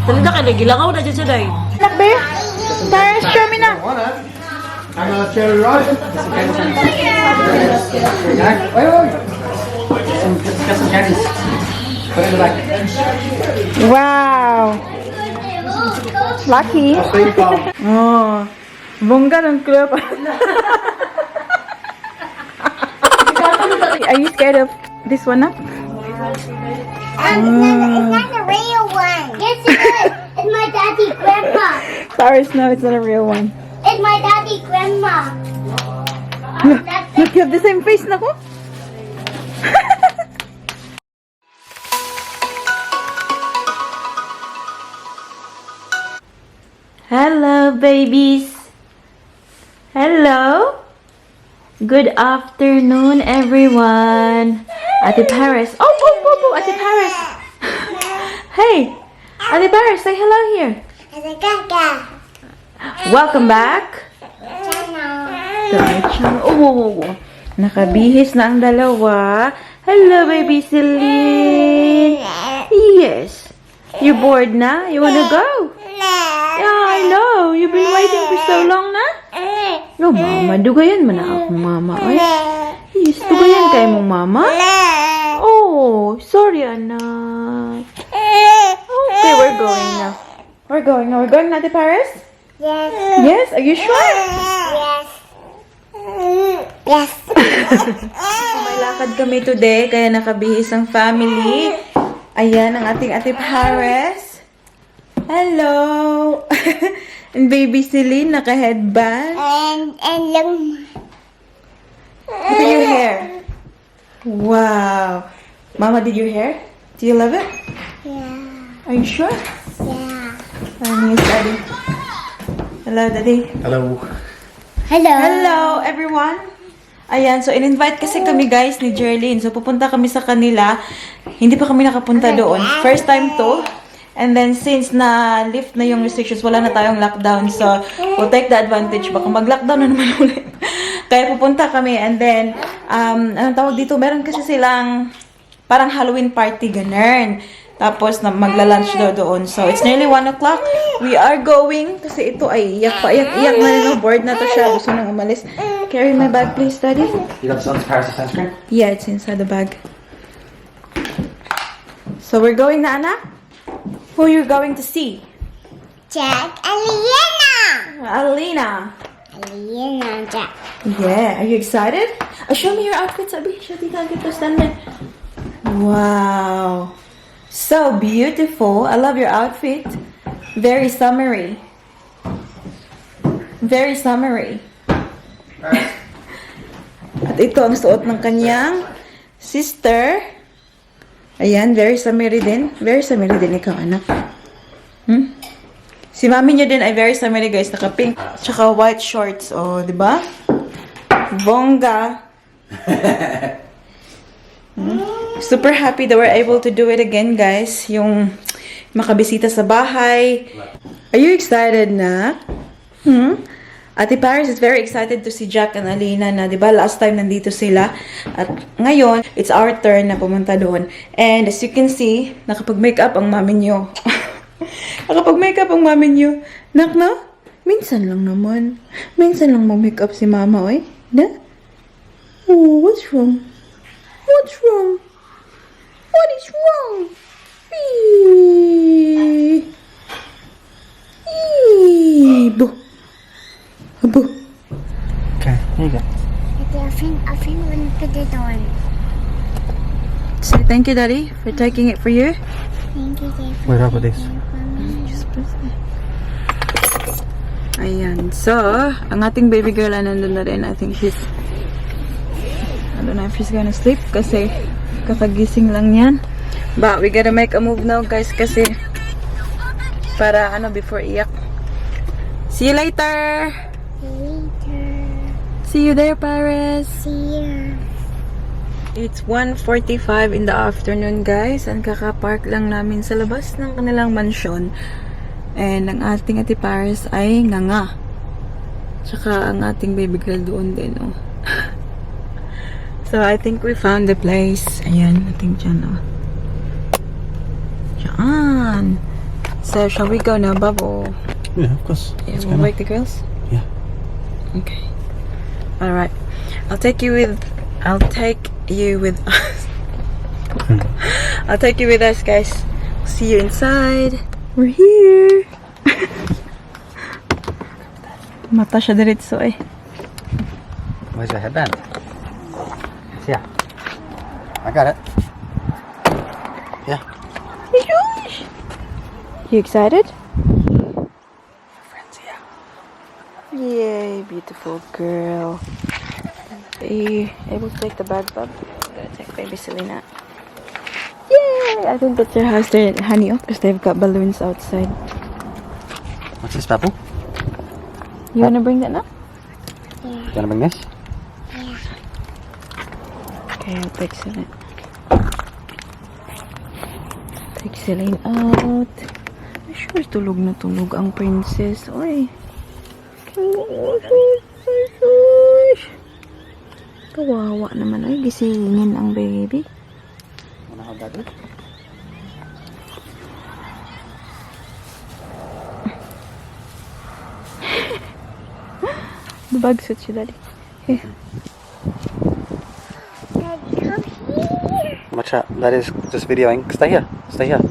Talaga ka, nagilangaw na dyan siya, day. Nak, be? Paris, show me na. I'm a cherry rice. Wait, wait. Get some candies. Put it in the back. Wow. Lucky. Oh. Bongga ng club. Are you scared of this one up? It's not a real one. Yes, it is. It's my daddy, grandpa. Paris, no, it's not a real one. It's my daddy, grandma. Look, look, you have the same face nako. Hello, babies. Hello. Good afternoon, everyone. Ate Paris. Oh, Ate Paris. Hey, Ate Paris, say hello here. Welcome back to our channel. Oh. Nakabihis na ang dalawa. Hello, baby Celine. Yes. You bored na? You wanna go? Yeah, I know. You've been waiting for so long na. No, mama. Dugayan man na akong mama. Ay. Yes, dugayan kay mong mama. Oh, sorry, anak. Okay, we're going now. We're going now. We're going na to Paris? Yes. Yes? Are you sure? Yes. Yes. May lakad kami today, kaya nakabihis ang family. Ayan ang ating Ate Paris. Hello! And baby Celine, naka-headband. And look. Look at your hair. Wow. Mama did your hair? Do you love it? Yeah. Are you sure? Yeah. And here's Daddy. Hello, Daddy. Hello. Hello. Hello, everyone! Ayan, so in-invite kasi kami guys ni Jerlyn. So pupunta kami sa kanila. Hindi pa kami nakapunta doon. First time to. And then since na lift na yung restrictions, wala na tayong lockdown. So we'll take the advantage. Baka mag-lockdown na naman ulit. Kaya pupunta kami. And then, anong tawag dito? Meron kasi silang parang Halloween party, ganun. Tapos, na magla-lunch daw doon. So, it's nearly 1 o'clock. We are going. Kasi ito ay iyak pa. Iyak, iyak na rin. No? Bored na to siya. Gusto nang umalis. Carry my bag, please, Daddy. You got some Paris sunscreen? Yeah, it's inside the bag. So, we're going na, anak? Who you're going to see? Jack and Liana. Alina. Liana and Jack. Yeah, are you excited? Oh, show me your outfit, Sabi. Show Tita Tito stand there. Wow. So beautiful. I love your outfit. Very summery. Very summery. At ito ang suot ng kanyang sister. Ayan, very summery din. Very summery din ikaw, anak. Si mami niyo din ay very summery, guys. Naka-pink. Tsaka white shorts. Oh, di ba? Bongga. Super happy that we're able to do it again, guys. Yung makabisita sa bahay. Are you excited na? Hmm? Ate Paris is very excited to see Jack and Alina na, di ba, last time nandito sila. At ngayon, it's our turn na pumunta doon. And as you can see, nakapag-makeup ang mami niyo. Nakapag-makeup ang mami niyo. Nak, no? Minsan lang naman. Minsan lang mag-makeup si mama, oy. Na? Oh, what's wrong? What's wrong? What is wrong? Eee. Eee. Boo. Boo. Okay, here you go. I think we're gonna put it on. Say thank you, Daddy, for taking it for you. Thank you, Dave. Where do I put this? Just press it. Ayan. So, ang ating baby girl ay nandun na rin. I don't know if she's gonna sleep kasi kakagising lang yan. But we gotta make a move now, guys, kasi para ano, before iyak. See you later! Later. See you there, Paris! See you. It's 1:45 in the afternoon, guys. Ang kaka-park lang namin sa labas ng kanilang mansyon. And ang ating Ate Paris ay nganga. Tsaka ang ating baby girl doon din, oh. So, I think we found the place. Ayan, I think dyan, oh. Dyan. So, shall we go now, Bub? Or Yeah, of course. yeah, Let's we'll go now. wake the girls? Yeah. Okay. All right. I'll take you with us. I'll take you with us, guys. See you inside. We're here. Mata siya diretso eh. Where's your headband? It's here. I got it. Yeah. You excited? Friends here. Yay, beautiful girl. Are you able to take the bag, Bub? I'm gonna take baby Selena. Yay! I think that's their house there at Honey because they've got balloons outside. What's this, Babu? You wanna bring that now? You wanna bring this? Okay, I'll take Celine. Take Celine out. Ay, sure, tulog na tulog ang princess. Oy. Ay, ay, kawawa naman. Ay, gisingin ang baby. Wanna hold daddy? The bag suits you, Daddy. Here. Daddy, come here. Watch out. That is just videoing. Stay here. Stay here.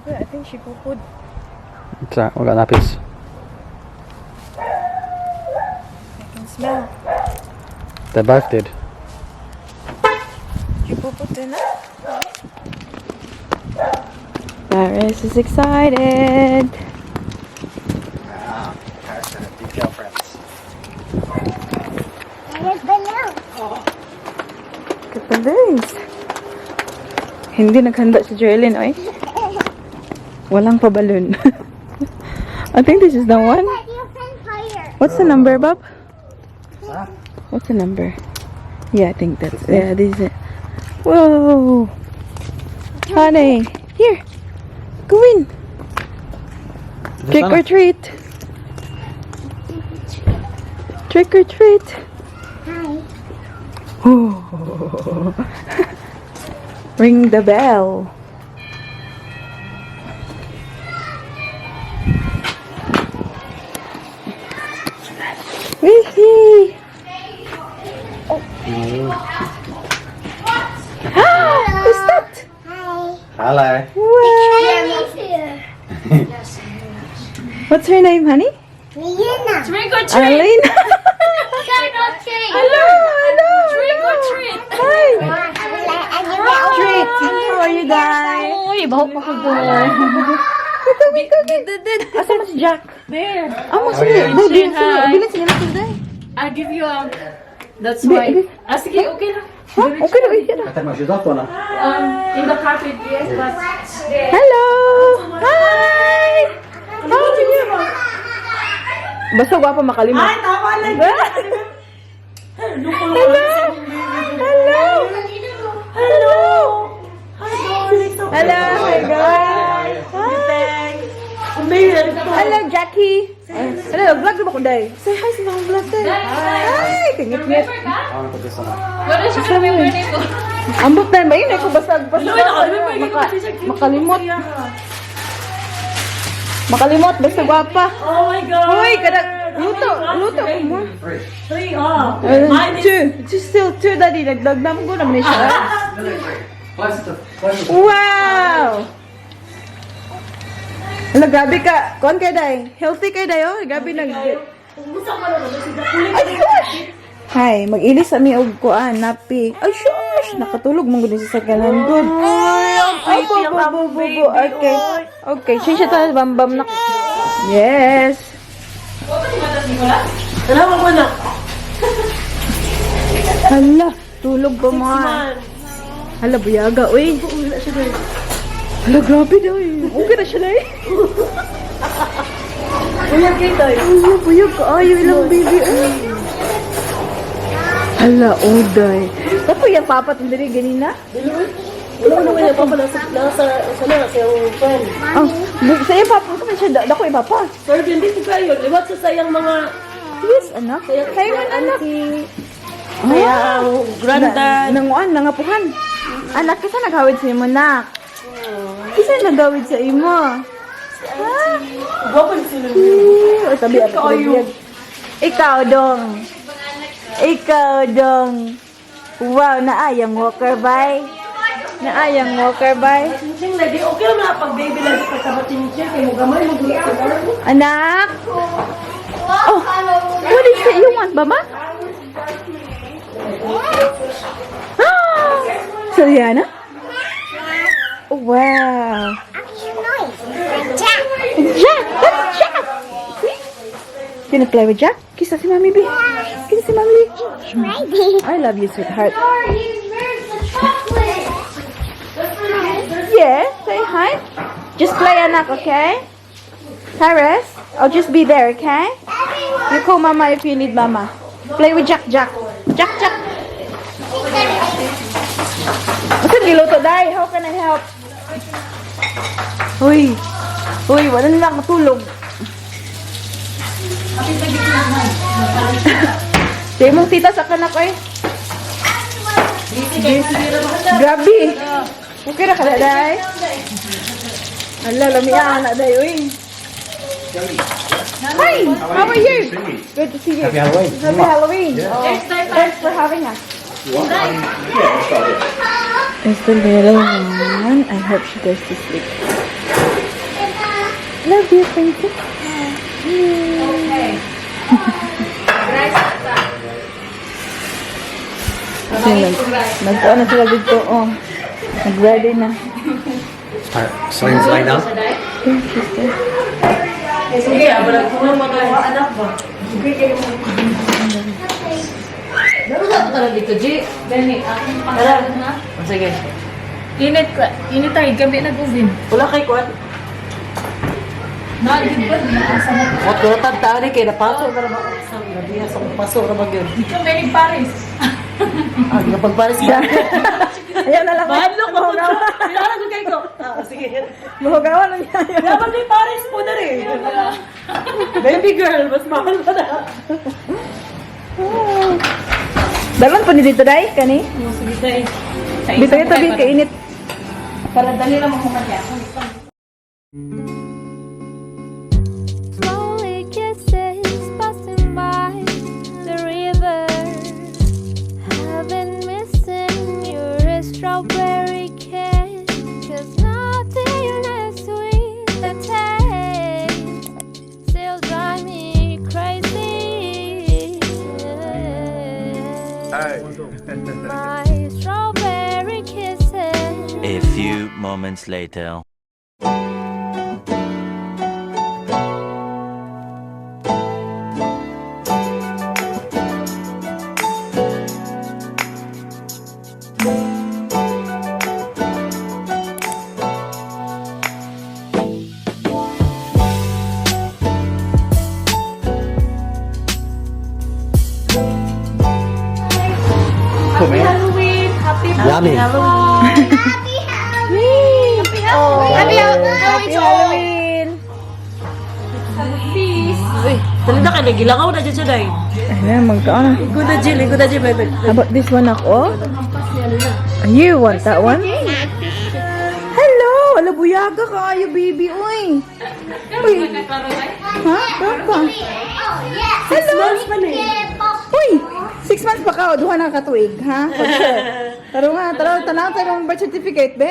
I think she poo-pooed. It's alright. We got nappies. I can smell. They both did. You poo-pooed too na? Paris is excited. Paris had a big girlfriends. There's balloon. Look at balloons. Hindi naghanda si Jerlyn, oy. Walang paballoon. I think this is the one. Daddy, open fire. What's the number, Bob? Huh? What's the number? Yeah, I think that's, yeah, this is it. Whoa! Honey, here. Go in. Trick or treat. Trick or treat. Hi. Oh. Ring the bell. Wee! Who's that? Hi. Hello. Wow. Here. What's her name, honey? Rihanna. Trick or treat! Arlene. Trick or treat. Hello, hello. Trick or treat! Hi. Treat. How are you guys? Uy, bahok pa ko doon. Asa man si Jack? There. Ah, mo sila. Bilin sila. Bilin sila today. I give you that's why. Ah, sige, okay na. Huh? Okay na, okay na. I take my shoes off or not? In the carpet, yes, but Hello! Hi! How are you? Basta gwapa makalimot. Ay, tama lang. Hello! Hello! Hello! Hello! Hi, guys! Hi! Hello, Jackie! Hello, vlog na ba ko, Day? Say hi sa mga vlog, Day. Hi! Kingit-ngit. Remember ka? I wanna put this on. Wala siya ka-remember nito. Ambot na ba yun? Ako basta basta makalimot. Makalimot basta gwapa. Oh my God! Uy, kada luto, luto mo. Three, oh. Mine is Two, two still two, Daddy. Nagdagdam ko naman siya. Close the close the Wow! Ala, grabe ka. Kuan kay day. Healthy kay day, oh. Grabe nag. Ay, shush! Hi, mag-ilis ami og kuan, napi. Ay, shush! Nakatulog mong gud sa sakyanan. Good. Ay, bo, bo, bo, bo, bo. Okay. Okay, change siya tayo, bam, bam na. Yes. Alam mo na. Hala, tulog ba mga? Hala, buyaga, uy. Hala, grabe daw eh. Okay na siya na eh. Uyag kayo tayo. Ay, buyag ka. Ayaw ilang baby. Ay. Hala, uday. Tapos yung papa tindiri, ganina? Wala ko naman yung papa nasa na, sa iyong friend. Oh, sa iyo papa, kaman siya, dako yung papa. Sir, hindi ko kayo. Liwat sa sayang mga Yes, anak. Hi man, anak. Kaya ang granddad. Nanguan, nangapuhan. Anak, kisa naghawid sa imo, nak? Kisa naghawid sa imo? Ha? Gwapo sila. O, tabi, tabi. Ikaw, dong. Ikaw, dong. Wow, naayang walker, bay. Naayang walker, bay. Ching lady, okay lang na pag baby lang sa pagkabating-ching kay mo gamay mo gulat sa Anak! Oh, what is it you want, Baba? Ah! Soriana? Wow. Action noise. Jack. Jack! That's Jack! See? Gonna play with Jack? Kiss si Mommy B. Kiss si Mommy B. Ready. I love you, sweetheart. Sorry, where's the chocolate? Yeah, say hi. Just play, anak, okay? Paris, I'll just be there, okay? You call Mama if you need Mama. Play with Jack, Jack. Jack, Jack. What's giluto, Day? How can I help? Uy. Uy, wala na lang matulog. Di mong tita sa kanak, oy. Grabe. Okay ra ka na, Day? Ala, lami ana, Day, uy. Hi, how are you? Good to see you. Happy Halloween. Happy Halloween. Oh, thanks for having us. It's the little one. I hope she goes to sleep. Love you, princess. Okay. Rice ta. Kasi nag, ano sila dito, oh. Nag-ready na. Alright, Celine's laying down. Thank you, sister. Sige, wala ko nga mga anak ba. Sige kayo mo. Laro na tara dito, G. Dani, akong pangalan na. Sige. Init ka, init tayo, gabi nag-ubin. Wala kay kuan. Na, di ba? Nasa na. What ko tan tani kay napaso na ra ba sa gabi sa paso ra ba gyud. Ikaw, may Paris. Ah, gipagpares ba? Ayaw na lang. Mahadlo ko. Pinara ko kay ko. Ah, sige. Mahugawan na niya. Dapat may Paris po na rin. Baby girl, mas mahal pa na. Dalon po ni dito, Day, kani? Sige, tayo. Sa Dito isang yung tabi, tayo. kainit. Para dali lang makumatya. Slowly kisses passing by the river. I've been missing your strawberry kiss. 'Cause nothing as sweet the taste still drive me crazy. My strawberry kisses. A few moments later. Cool, man. Halloween! Happy Yummy. Happy Halloween. Happy Happy Halloween! Peace! Uy, dali na kay nagilangaw na dyan siya day. Ayan, magkaon na. Good na Jill, good na Jill, baby. How about this one ako? You want that one? Hello! Ala, buyaga ka ayo, baby. Uy! Uy! Ha? Baka? Oh, yes. Hello! 6 months pa na eh. Uy! 6 months pa ka, o duha na ka tuig, ha? For sure. Taro nga, taro, tanaw tayo ng birth certificate, be.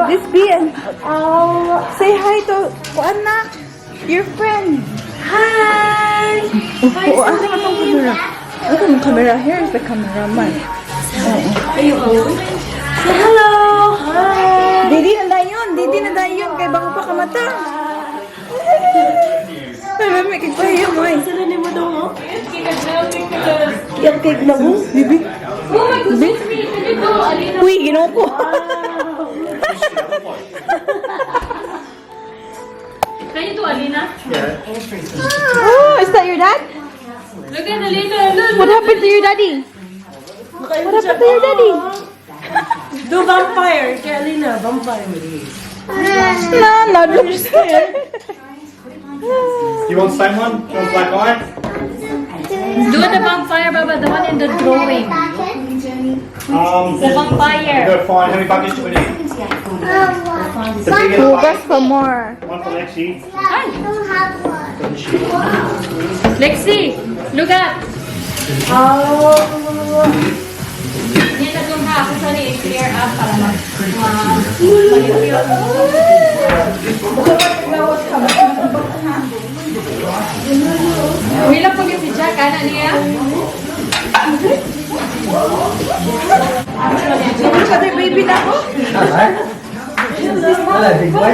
This be, and say hi to, anak, your friend. Hi! Hi, oh, asa man tong camera? Asa man camera? Here is the cameraman. Ayo, oh. Say hello! Hi! Didi na dayon, didi na dayon kay bago pa kamata. Pero may kagpahiyo mo eh. Sila ni mo daw, oh. Kiyang cake na mo. Bibi. Oh my goodness me! Dito, Alina. Uy, ginoo ko. Can you do Alina? Oh, is that your dad? Look at Alina. Look. What happened to your daddy? What happened to your daddy? Do vampire. Kay Alina, vampire. Na, nadlok siya. You want the same one? Do you want black eye? Do the vampire, Baba, the one in the drawing. The vampire. We've got to find how many buckets do we need? The bigger the Hugas bucket. pa more. One for Lexi. I don't have one. Lexi, look at. Oh. Yan na itong ha. Kung saan i-clear up para mag-clear. Wala po yun si Jack, ana niya? Other baby na ako. Hello, big boy.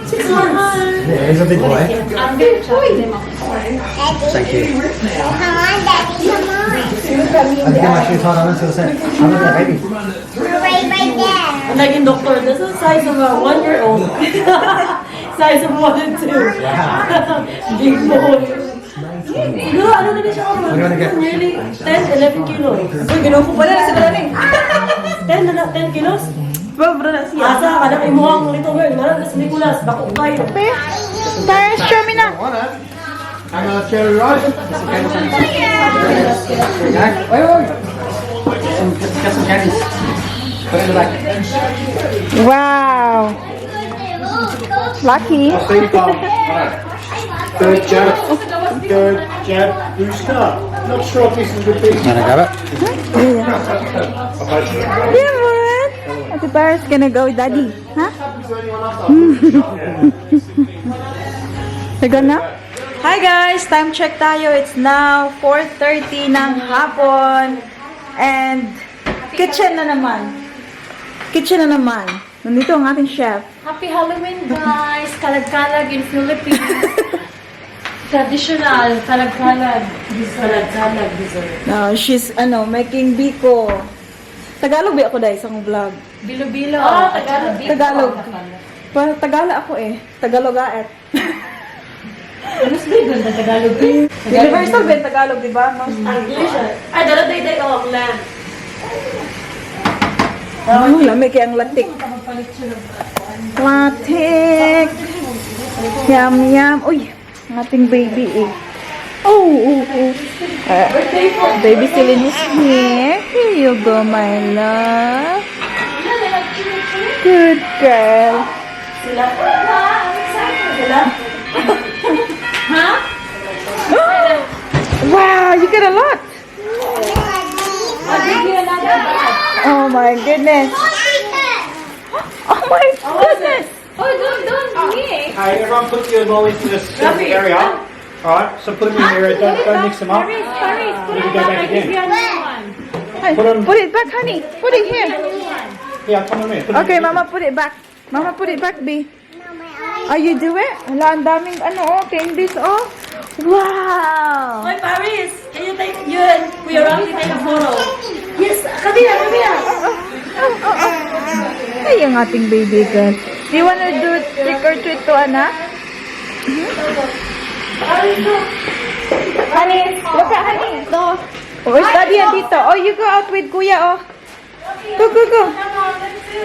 6 months. Yeah, he's a big boy. I'm gonna chat them up. Thank you. Come on, Daddy, come on. I think my shoes tied on until the I'm not that baby. Right, right there. Like in doctor, this is the size of a 1-year-old. Size of 1 and 2. Big boy. Siguro ano na din siya What do you wanna get? Nearly 10, 11 kilos. Uy, ginawa ko pala na sila na eh. 10 na na, 10 kilos? 12 na siya. Asa ka na imuhang little girl. Marang sa Nicolas, bako kayo. Paris, show me na. Want it? I'm gonna cherry rice. There you go. Wait, wait, wait. Get some candies. Put it in the back. Wow. Lucky. Third jab. Third jab booster. Not sure if this is a good thing. Wanna grab it? Yeah, man. Ate Paris gonna go with Daddy. Huh? They're gonna? Hi guys! Time check tayo. It's now 4:30 ng hapon. And kitchen na naman. Kitchen na naman. Nandito ang ating chef. Happy Halloween, guys! Kalag-kalag in Philippines. Traditional, kalag-kalag. Kalag-kalag dessert. Now, she's ano, making biko. Tagalog ba ako dahil sa akong vlog? Bilo-bilo. Ah, Tagalog. Tagalog. Pa Tagalog ako eh. Tagalog aet. Mas may ganda Tagalog eh. Universal ba yung Tagalog, di ba? Mas English ah. Ay, dala day day oh, lang. Oh, lamig kaya ang latik. Latik. Yum, yum. Uy, ang ating baby eh. Oh. Baby Celine is here. Here you go, my love. Good girl. Sila. Sila. Ha? Wow, you got a lot. I'll give you another bag. Oh my goodness. Oh my goodness. Oh, don't me. Hey, everyone put your lollies in the separate area. Alright, so put them in the area. Don't mix them up. Paris, Paris, put Let it me go back. back I give again. you a new one. Hey, Put 'em- put it back, honey. Put it here. Yeah, come on in. Put 'em Okay, in. Mama, put it back. Mama, put it back, B. Oh, you do it? Wala, ang daming ano, oh, candies, oh. Wow! Hoy, Paris! Can you take you and Kuya Rocky take a photo? Yes, come here, come here. Oh. Ay, ang ating baby girl. Do you wanna do trick or treat to, anak? Honey, look at honey. Oh, where's Daddy and Tito? Oh, you go out with Kuya, oh. Go, go, go.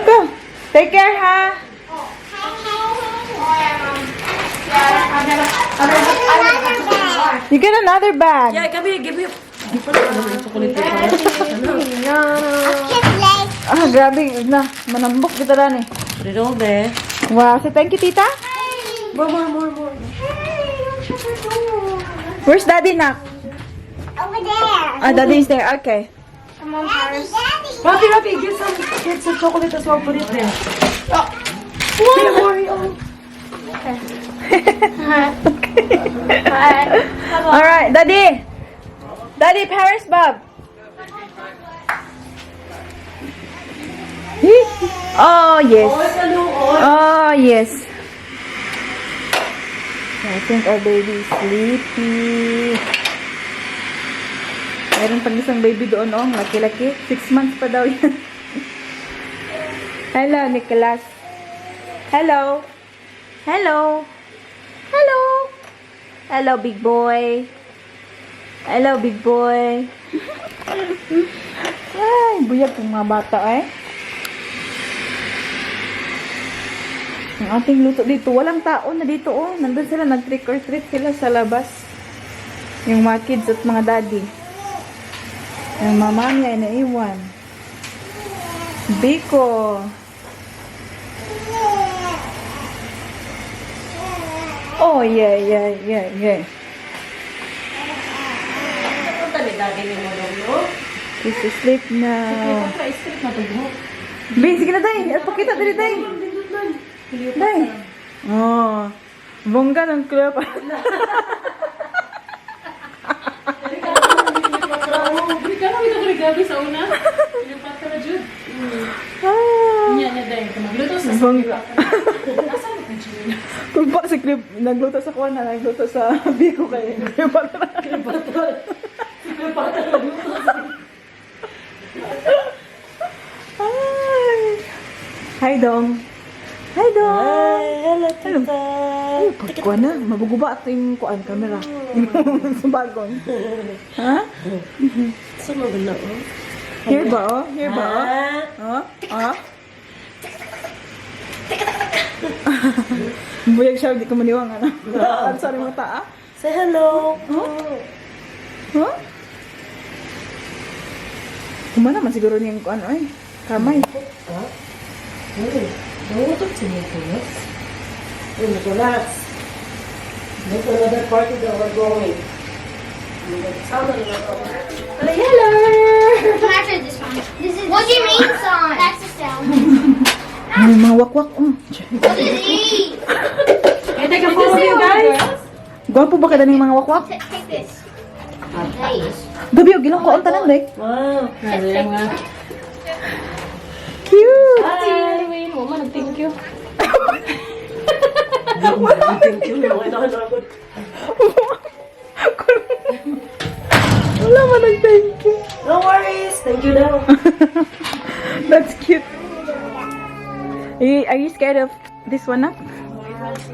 Go. Take care, ha? You get another bag. Yeah, come here, give me. Ah, grabe na. Manambok kita rin eh. Put it all there. Wow. Say thank you, Tita. More, more, more, more. Where's Daddy na? Over there. Ah, Daddy is there. Okay. Come on, Paris. Daddy. Rafi, Rafi, get some chocolate as well. Put it there. Oh. Here, more. Oh. All right, Daddy. Daddy, Paris, Bob. Oh, yes. Oh, sa luod. Oh, yes. I think our baby is sleepy. Meron pang isang baby doon, oh. Ang laki-laki. 6 months pa daw yan. Hello, Nicholas. Hello. Hello. Hello. Hello, big boy. Hello, big boy. Ay, buyag ng mga bata, eh. Ang ating luto dito. Walang tao na dito, oh. Nandun sila, nag-trick or treat sila sa labas. Yung mga kids at mga daddy. Yung mama niya ay naiwan. Biko. Oh, yeah. Punta ni daddy ni mo no? He's asleep now. Cleopatra, straight na to. Bi, sige na, day. At pakita, dali, day. Day. Oh. Bongga ng Cleopatra. Hindi ka namin ito gabi sa una. Cleopatra, Jude. Ah. Niya, niya, dahil. Magluto sa Bongga. Nasaan na Gina? Kung pa si Cleo, nagluto sa kuwan na, nagluto sa biko kay Cleopatra. Cleopatra. Si Cleopatra nagluto. Hi. Hi, Dong. Hi, Dong. Hi, hello, tita. Oh, pagkuan na. Mabuguba at yung kuan camera. Sa bagon. Ha? Saan mo na, oh? Here ba, oh? Here ba, oh? Ah, Oh? Oh? Buyag siya, di ko maniwang, ano? Ang sorry mo ta, ah? Say hello. Huh? Kuma naman siguro niyang kuan, ay. Kamay. Ha? Uy, nangutot si Nicholas. Uy, Nicholas. There's another party that we're going. Sama na ako. Hello! Can I this one? This is What do you mean song? That's the sound. Ay, mga wakwak, oh. What is he? Hey, take a photo of you guys. Gwapo ba kada ning mga wakwak? Take this. Nice. Gabi, oh, gilang ko ang tanan, like. Wow. Cute! Hi! Wait, mo man, thank you. Thank you. Mga Wala man ang thank you. No worries. Thank you now. That's cute. Are you scared of this one, up? It's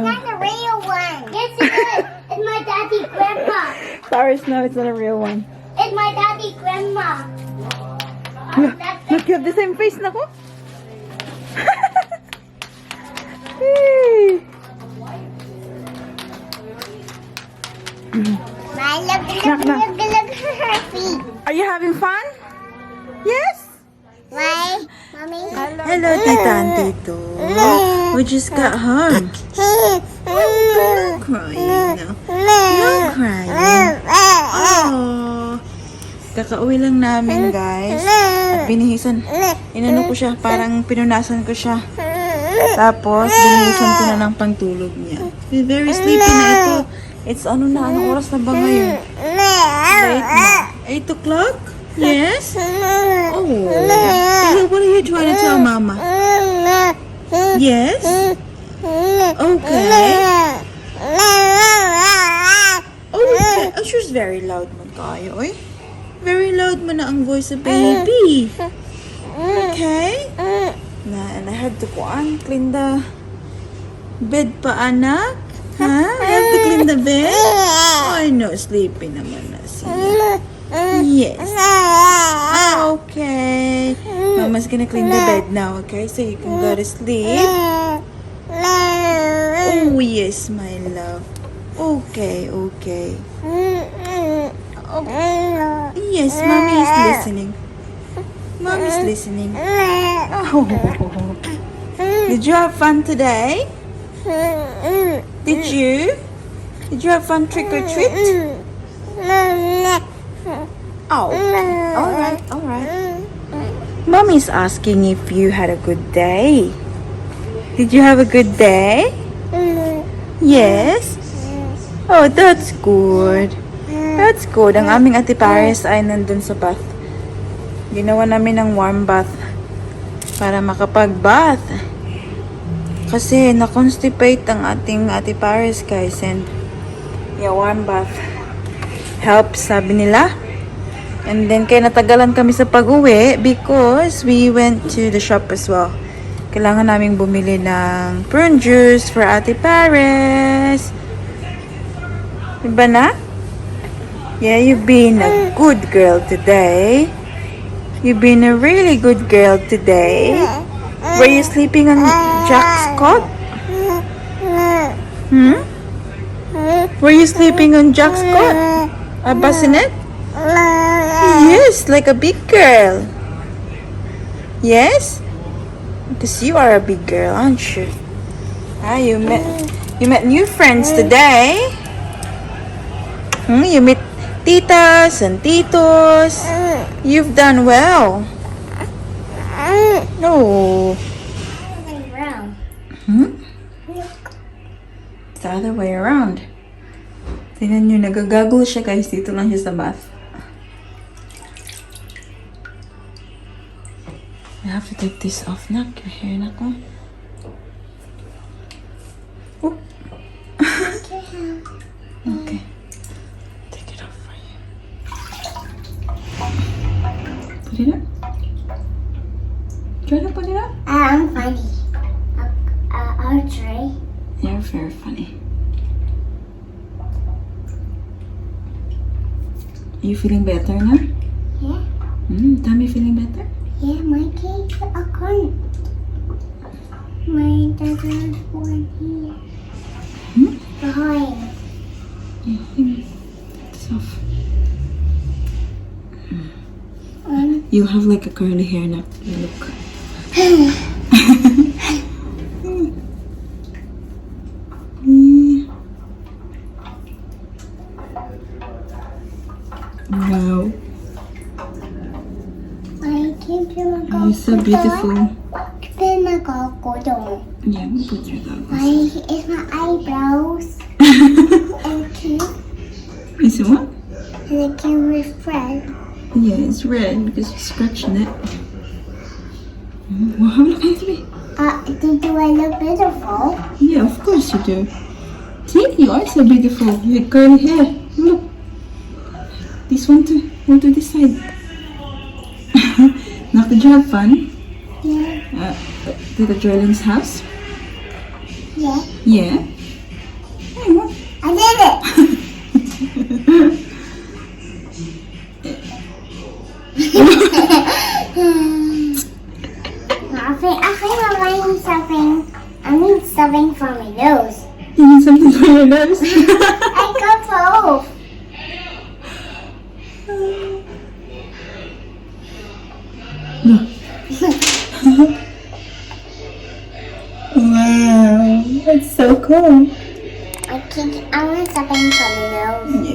not the real one. Yes, it is. It's my daddy, grandpa. Paris, no, it's not a real one. It's my daddy, grandma. That's Look, you have the same face na ko. Hey! My look, look, Knock, knock. look, look at her feet. Are you having fun? Yes? Why, Mommy? Hello, Tita and Tito. We just got home. No crying now. No crying. Oh. Kakauwi lang namin, guys. At binihisan. Inano ko siya, parang pinunasan ko siya. Tapos, binihisan ko na ng pangtulog niya. He's very sleepy na ito. It's ano na, anong oras na ba ngayon? Late na. 8 o'clock? Yes? Oh. What are you trying to tell Mama? Yes? Okay. Oh, okay. Oh, she's very loud man kayo, oy. Very loud man na ang voice of baby. Okay? Na, and I had to kuan, clean the bed pa, anak. Ha? I have to clean the bed? Oh, no, sleepy naman na siya. Yes. Okay. Mama's gonna clean the bed now, okay? So you can go to sleep. Oh, yes, my love. Okay. Oh, yes, Mommy is listening. Mommy's listening. Oh. Did you have fun today? Did you? Did you have fun trick or treat? Oh, all right. Mommy's asking if you had a good day. Did you have a good day? Yes. Oh, that's good. That's good. Ang aming Ate Paris ay nandun sa bath. Ginawa namin ng warm bath para makapag-bath. Kasi na-constipate ang ating Ate Paris, guys. And yeah, warm bath helps, sabi nila. And then, kaya natagalan kami sa pag-uwi because we went to the shop as well. Kailangan naming bumili ng prune juice for Ate Paris. Diba na? Yeah, you've been a good girl today. You've been a really good girl today. Were you sleeping on Jack's cot? Hmm? Were you sleeping on Jack's cot? A bassinet? Yes, like a big girl. Yes? Because you are a big girl, aren't you? Ah, you met new friends today. You meet titas and titos. You've done well. No. Brown. It's the other way around. Tingnan nyo, nagagagol siya, guys. Dito lang siya sa bath. I have to take this off, nak. Your hair, nak. Oh. Oop. Okay. Take it off for you. Put it up. Try to put it up. I'm funny. I'll try. You're very funny. Are you feeling better now? Yeah. Tummy feeling better? Yeah, my cake I can't. My dad's one here. Hmm? Behind. Yeah, let me take this off. You have like a curly hair now. You look. Yeah. Wow. I can't put my You're goggles so beautiful. on. Put my goggles on. Yeah, we'll put your goggles. It's my eyebrows. And cute. Is it what? And I can refresh. Yeah, it's red because you're scratching it. Well, have a look at me. Do I look beautiful? Yeah, of course you do. See, you are so beautiful. You have curly hair. Look. This one too. One to this side. Nak, did you have fun? Yeah. To the Jerlin's house? Yeah. Yeah. Hey, what? I did it! I think I need something. I need something for my nose. You need something for your nose? I got both. No. Wow, that's so cool. I can't. I want something for my nose.